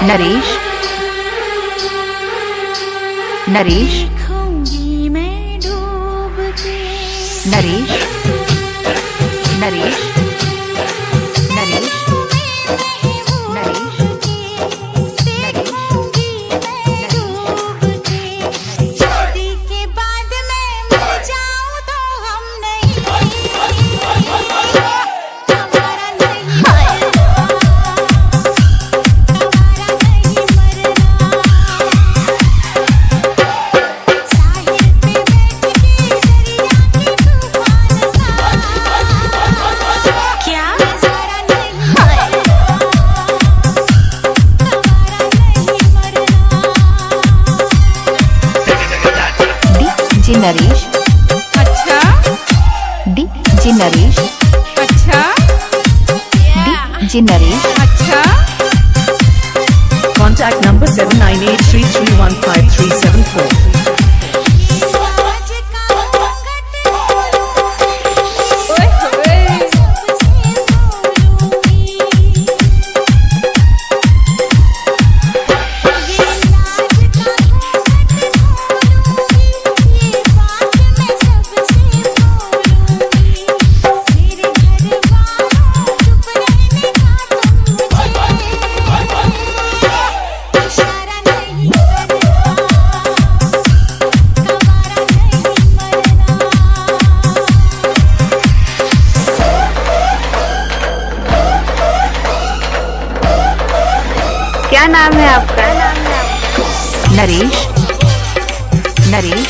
नरेश, नरेश, देखूंगी मैं डूब के। नरेश, नरेश, नरेश, नरेश, देखूंगी मैं डूब के। शादी के बाद मैं मर जाऊं तो हम नहीं, हमारा नहीं मरना, हमारा नहीं मरना। साहिल पे बैठ के दरिया के तूफान का क्या नजारा नहीं मरना, हमारा नहीं मरना। डीजे नरेश, अच्छा, डीजे नरेश, अच्छा, डीजे नरेश, अच्छा। Contact number 7983315374. लाज का घूंघट ओए होए। सबसे बोलूंगी, ये लाज का घूंघट खोलूंगी, ये बात मैं सबसे बोलूंगी। मेरे घर वालों चुप रहने का तुम मुझे इशारा नहीं करना, गवारा नहीं मरना। क्या नाम है आपका? नरेश, नरेश,